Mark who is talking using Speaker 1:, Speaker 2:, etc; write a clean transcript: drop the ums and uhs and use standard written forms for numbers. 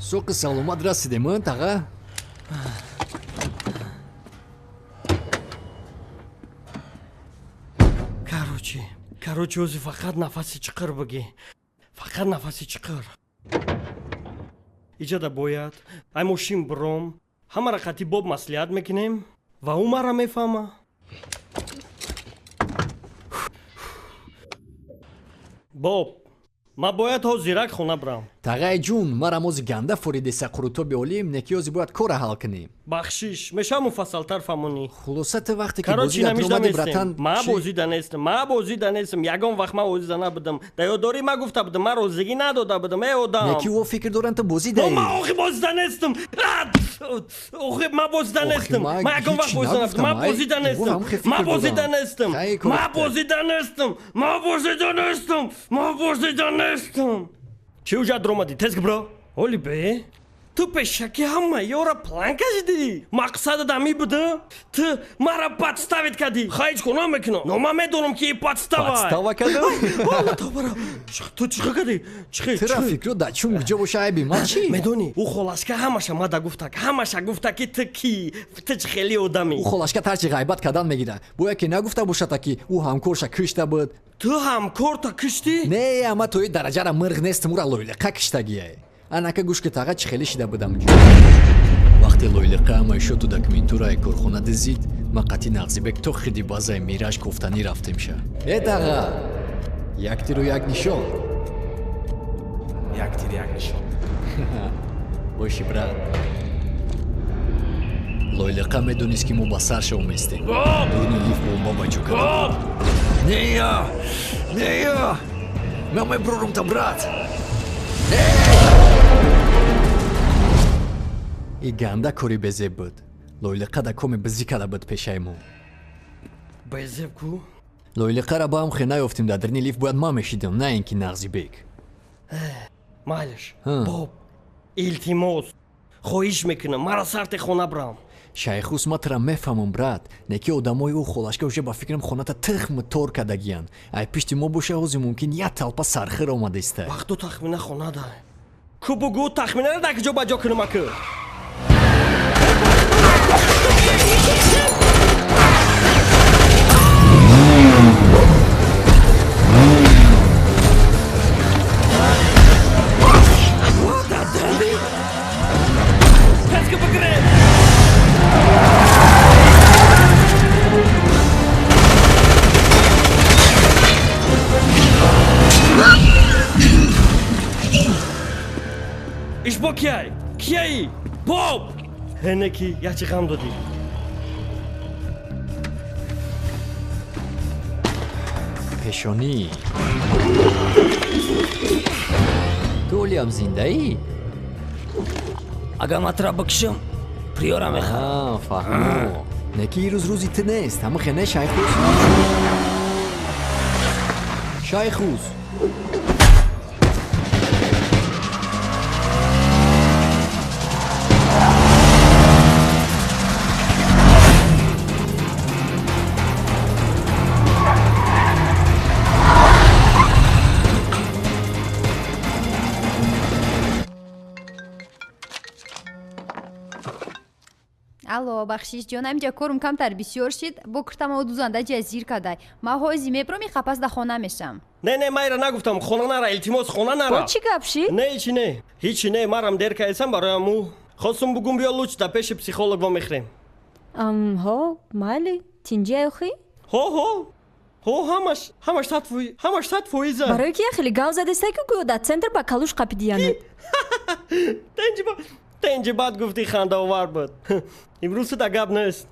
Speaker 1: Соқи саломат расидем, таға?
Speaker 2: Короче, ози фақат нафаси чиқир бигӣ. Фақат нафаси чиқир. Иҷада бояд ай мошин биром, ҳамаро қати боб маслиҳат мекунем ва ӯ мара мефаҳма. Боб, ман бояд ҳозирак хона бирам.
Speaker 1: Тағаи ҷун, марам ози ганда форидеса қурутоби олим, неки ози бояд кора ҳал кунем.
Speaker 2: Бахшиш, мешавам муфассалтар фаҳмонӣ.
Speaker 1: Хулоса ту вақте ки бозида омадӣ, братан.
Speaker 2: Ман бозида нестам, ман бозида нестам. Ягон вақт ман бозида набудам. Дар ёд дорӣ ман гуфта будам, ман розигӣ надода будам, эй одам.
Speaker 1: Неки ӯ фикр доранд ту бозидаӣ.
Speaker 2: Ман охи бозида нестам. Охи ман бозида нестам. Ман ягон вақт бозида набудам. Ман бозида нестам. Ман бозида нестам. Ман бозида нестам. Ман бозида нестам. Ман бозида нестам. Чӣ уҷа даромадӣ? Тез бро. Оли бе. Ту пешаки ҳама ёра план кашидӣ. Мақсадат ҳамин буда? Ту мара подставить кардӣ. Хай ҳеҷ кор намекунам. Но ман медонам ки ин подстава.
Speaker 1: Подстава кардам?
Speaker 2: Алла тавбара. Ту чӣ кардӣ? Чӣ?
Speaker 1: Тура фикру дар чун куҷо боша айби ман чӣ?
Speaker 2: Медонӣ, ӯ холашка ҳамаша мада гуфтак. Ҳамаша гуфта ки ту кӣ? Ту чӣ хеле одамӣ?
Speaker 1: Ӯ холашка тарчи ғайбат кардан мегирад. Бояд ки нагуфта бошада ки ӯ ҳамкорша кишта буд.
Speaker 2: Ту ҳамкорта киштӣ?
Speaker 1: Не, ама тои дараҷара мирғ нестам, ӯра лойлиқа киштагие. Анака гӯш ки таға чӣ хеле шида будам ҷо. Вақте лойлиқа ҳамаи шоту документураи корхона дизид, ман қатъи Нағзибек то хиди базаи Мираж кофтанӣ рафтем ша. Э таға! Як тиру як нишон.
Speaker 3: Як тир як нишон.
Speaker 1: Боши, брат. Лойлиқа медонист ки мо ба сар шавместем. Дуруни лифт бомба ба ҷо карда. Нея! Нея! Ман меброрум та, брат! И ганда кори безеб буд. Лойлиқа да коми бизӣ карда буд пешаи мо.
Speaker 2: Безеб ку?
Speaker 1: Лойлиқара ба ҳам хе наёфтем, дар дарни лифт бояд ман мешидам, на ин ки Нағзибек.
Speaker 2: Майлиш, боб, илтимос, хоҳиш мекунам, мара сарти хона бирам.
Speaker 1: Шайхус, ман тура мефаҳмам, брат. Неки одамои ӯ холашка уже ба фикрам хоната тухм тор кардагиянд. Ай пишти мо боша ҳозир мумкин як талпа сархир омадаиста.
Speaker 2: Вақту тахмина хона дай. Ку бугӯ тахминара дар куҷо ба ҷо кунам аку? Ишбо кияй? Кияи? Боб! Ҳене ки ячи ғам додӣ.
Speaker 1: Пешонӣ. Ту олиам зиндаӣ?
Speaker 4: Агар ман тура бикушам, приёра мехарам.
Speaker 1: Фаҳмо. Неки ирӯз рӯзи ту нест. Ҳама хе не, Шайхус? Шайхус.
Speaker 5: Алло, бахшиш ҷон, ҳаминҷа корум камтар бисёр шид, бо киртама дузанда ҷа зир кадай. Ман ҳози мебурам, и қапас да хона мешам.
Speaker 2: Не, не, ман ира нагуфтам, хона нара, илтимос, хона нара.
Speaker 6: Бо чӣ гап шид?
Speaker 2: Не, ҳичи не, ҳичи не, марам дер каесам барои аму. Хостум бугум биё луч да пеши психолог во мехӯрем.
Speaker 6: Ҳо, майли, тинҷи охи?
Speaker 2: Ҳо, ҳо. Ҳо, ҳамаш, ҳамаш 100%, ҳамаш 100%.
Speaker 6: Барои ки хеле гав задестай ки гӯё дар центр ба калуш қапидиянад.
Speaker 2: Тенҷи бад гуфтӣ, хандаовар буд. Имрӯз ту да гап нест.